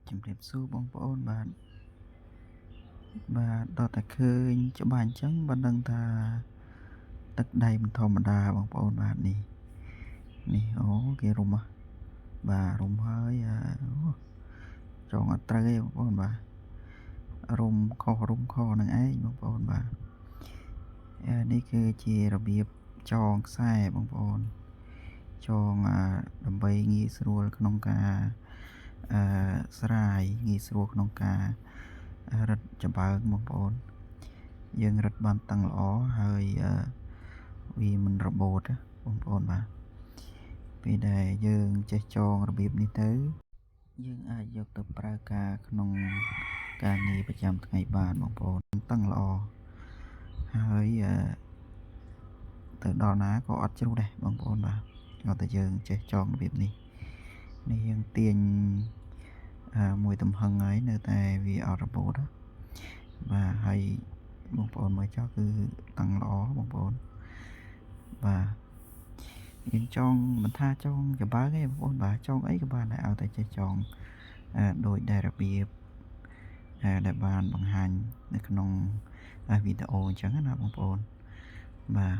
ជំរាបសួរបងប្អូនបាទបាទដល់តែឃើញច្បាស់អញ្ចឹងបានដឹងថាទឹកដៃមិនធម្មតាបងប្អូនបាទនេះនេះអូគេរុំហ៎បាទរុំហើយអូចងអត់ត្រូវទេបងប្អូនបាទរុំខុសរុំខនឹងឯងបងប្អូនបាទនេះគឺជារបៀបចងខ្សែបងប្អូនចងដើម្បីងាយស្រួលក្នុងការស្រាយងាយស្រួលក្នុងការរឹតចំបើងបងប្អូនយើងរឹតបានតឹងល្អហើយវាមិនរបូតបងប្អូនបាទពេលដែលយើងចេះចងរបៀបនេះទៅយើងអាចយកទៅប្រើការក្នុងការងារប្រចាំថ្ងៃបានបងប្អូនតឹងល្អហើយទៅដល់ណាក៏អត់ជ្រុះដែរបងប្អូនបាទគាត់តែយើងចេះចងរបៀបនេះនេះយើងទាញមួយទំហឹងហើយនៅតែវាអត់របូតបាទហើយបងប្អូនមើលចុះគឺតឹងល្អបងប្អូនបាទយើងចងមិនថាចងចំបើងទេបងប្អូនបាទចងអីក៏បានដែរឲ្យតែចេះចងដោយដែលរបៀបដែលបានបង្ហាញនៅក្នុងវីដេអូអញ្ចឹងណាបងប្អូនបាទ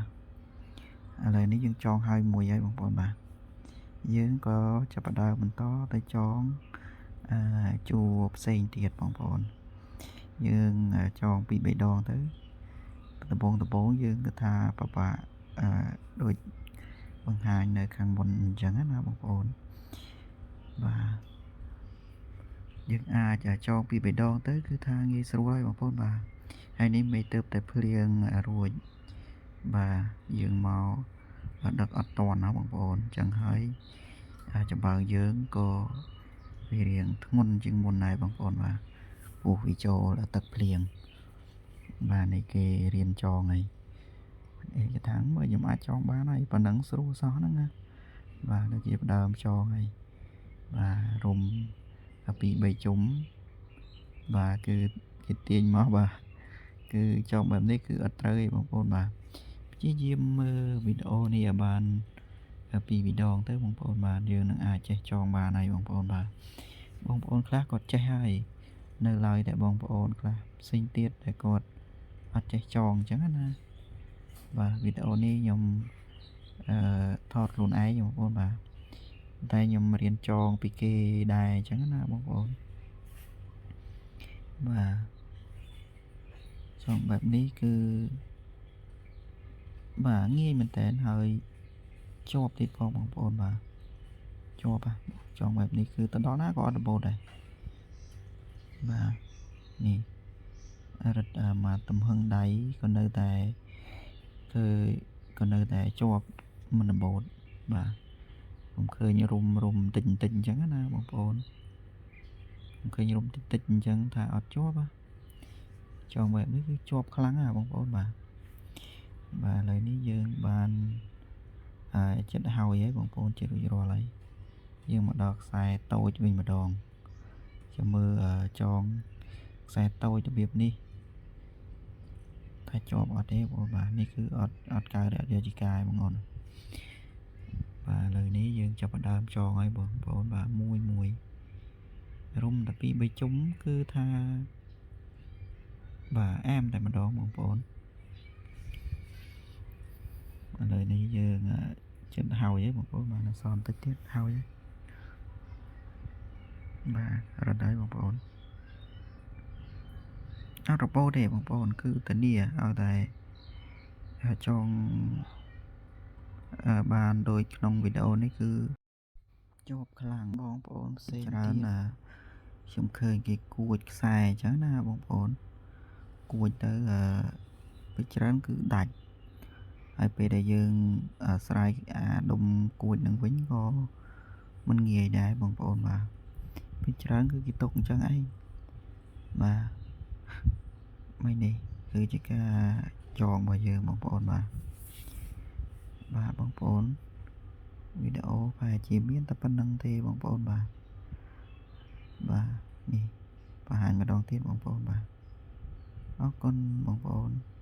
ឥឡូវនេះយើងចងហើយមួយហើយបងប្អូនបាទយើងក៏ចាប់ផ្ដើមបន្តទៅចងជួរផ្សេងទៀតបងប្អូនយើងចងពី3ដងទៅដំបងដំបងយើងគិតថាពិបាកដូចបង្ហាញនៅខាងមុនអញ្ចឹងណាបងប្អូនបាទយើងអាចចងពី3ដងទៅគឺថាងាយស្រួលហើយបងប្អូនបាទហើយនេះមិនទៅតែភ្លៀងរួចបាទយើងមកដឹកអត់តន់ណាបងប្អូនអញ្ចឹងហើយចំបើងយើងក៏វារៀងធ្ងន់ជាងមុនដែរបងប្អូនបាទពោះវាចូលទឹកភ្លៀងបាទនេះគេរៀនចងហើយអេគេថាមើលខ្ញុំអាចចងបានហើយប៉ុណ្ណឹងស្រួលសោះហ្នឹងណាបាទដូចជាដើមចងហើយបាទរុំពី3ជុំបាទគឺគេទាញមកបាទគឺចងបែបនេះគឺអត់ត្រូវទេបងប្អូនបាទព្យាយាមមើលវីដេអូនេះឲ្យបានពីរដងទៅបងប្អូនបាទយើងនឹងអាចចេះចងបានហើយបងប្អូនបាទបងប្អូនខ្លះគាត់ចេះហើយនៅឡើយតែបងប្អូនខ្លះផ្សេងទៀតដែលគាត់អត់ចេះចងអញ្ចឹងណាបាទវីដេអូនេះខ្ញុំអឺថតខ្លួនឯងបងប្អូនបាទតែខ្ញុំរៀនចងពីគេដែរអញ្ចឹងណាបងប្អូនបាទចងបែបនេះគឺបាទងាយមែនតើហើយជាប់ទៀតផងបងប្អូនបាទជាប់ចងបែបនេះគឺទៅដល់ណាក៏អត់របូតដែរបាទនេះរត់មកទំហឹងដៃក៏នៅតែគឺក៏នៅតែជាប់មិនរបូតបាទខ្ញុំឃើញរុំរុំតិចតិចអញ្ចឹងណាបងប្អូនខ្ញុំឃើញរុំតិចតិចអញ្ចឹងថាអត់ជាប់ចងបែបនេះគឺជាប់ខ្លាំងណាបងប្អូនបាទបាទឥឡូវនេះយើងបានចិត្តហើយហើយបងប្អូនចិត្តរួចរាល់ហើយយើងមកដល់ខ្សែតូចវិញម្ដងចាំមើលចងខ្សែតូចរបៀបនេះថាជាប់អត់ទេបងបាទនេះគឺអត់អត់កើតអត់យកជីកាយបងប្អូនបាទឥឡូវនេះយើងចាប់ផ្ដើមចងហើយបងប្អូនបាទមួយមួយរុំតែពី3ជុំគឺថាបាទអែមតែម្ដងបងប្អូនឥឡូវនេះយើងចិត្តហើយហើយបងប្អូនបាទសល់បន្តិចទៀតហើយបាទរត់ហើយបងប្អូនអត់របូតទេបងប្អូនគឺធានាឲ្យតែចងបានដូចក្នុងវីដេអូនេះគឺជាប់ខ្លាំងបងប្អូនផ្សេងច្រើនណាខ្ញុំឃើញគេគួចខ្សែអញ្ចឹងណាបងប្អូនគួចទៅអឺពីច្រើនគឺដាច់ហើយពេលដែលយើងស្រាយអាដុំគួចនឹងវិញក៏មិនងាយដែរបងប្អូនបាទពីច្រើនគឺគេទុកអញ្ចឹងឯងបាទមិននេះគឺជាការចងរបស់យើងបងប្អូនបាទបាទបងប្អូនវីដេអូប្រហែលជាមានតែប៉ុណ្្នឹងទេបងប្អូនបាទបាទនេះបង្ហាញម្ដងទៀតបងប្អូនបាទអរគុណបងប្អូន។